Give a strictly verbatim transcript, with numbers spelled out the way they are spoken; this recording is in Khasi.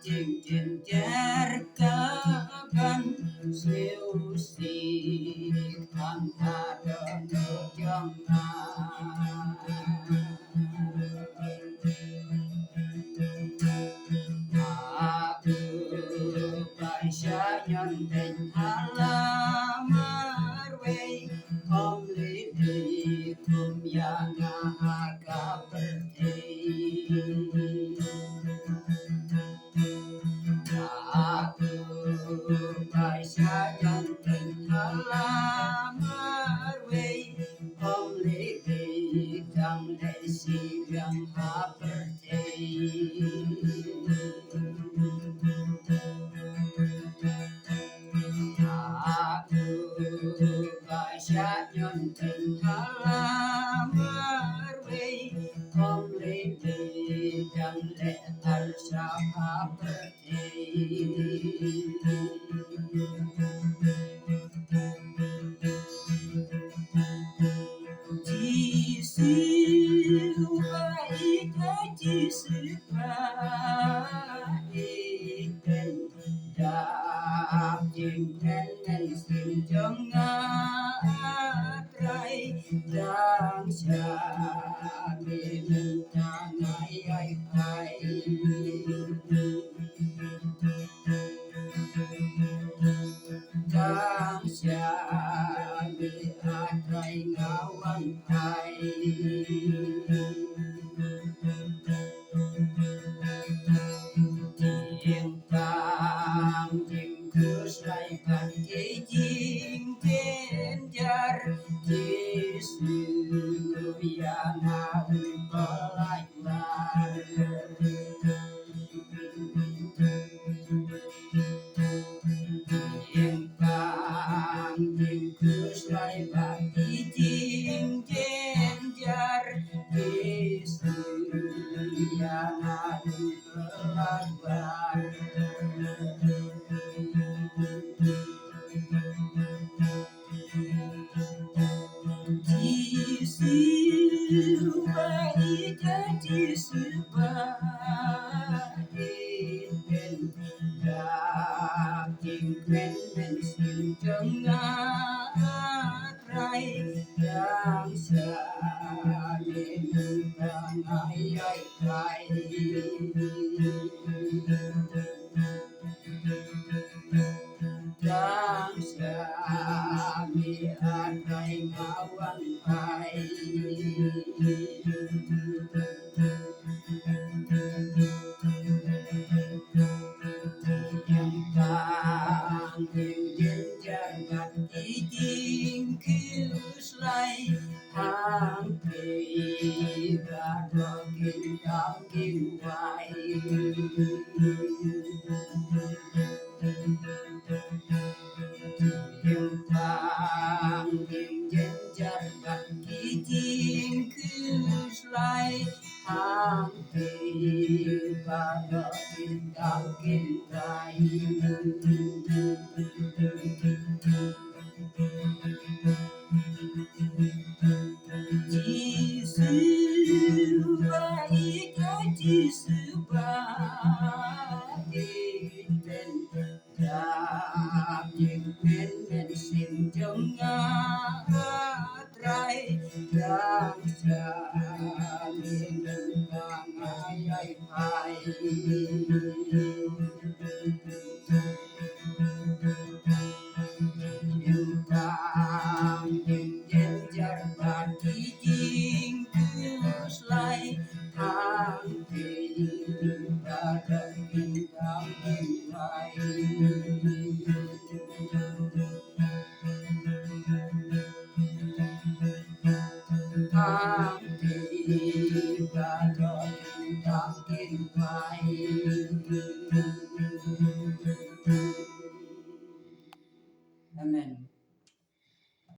Jing jynjar ka ban siew sih khang ha dohnud jong nga. Nga u ba shah ñion teng ha la marwei, ym lei lei kum ïa nga ha ka pyrthei. Nga u ba shah ñion teng ha la marwei, ym lei lei tang lei shiliang ha pyrthei. Nga u ba shah ñion teng ha la marwei, ym lei lei tang lei ar shah ha pyrthei. Jisu ba ïeit, Jisu ba ïeit, da jingkmen mynsiem jong nga, Trai, dang sha me mynta nga ïai phai. Dang sha me, A Trai, nga wan phai. Jingpang jingkhuslai bad ki jingjynjar, Jisu ïa nga un pyllait. Jingpang jingkhuslai bad ki jingjynjar, Jisu ïa nga un pyllait. Jisu ba ïeit, Jisu ba ïeit, da jingkmen mynsiem jong nga, Trai, dang sha me mynta nga ïai phai. Dang sha me, A Trai, nga wan phai. Jingpang jingjynjar bad ki jingkhuslai, hangta baroh kin kam kin wai. Jingpang jingjynjar bad ki jingkhuslai, hangta baroh kin kam kin wai. Jisu ba ïeit, Jisu ba ïeit, da jingkmen mynsiem jong nga, Trai, dang sha me mynta nga ïai phai. Jingpang jingjynjar bad ki jingkhuslai, hangta baroh kin kam kin wai. Hangta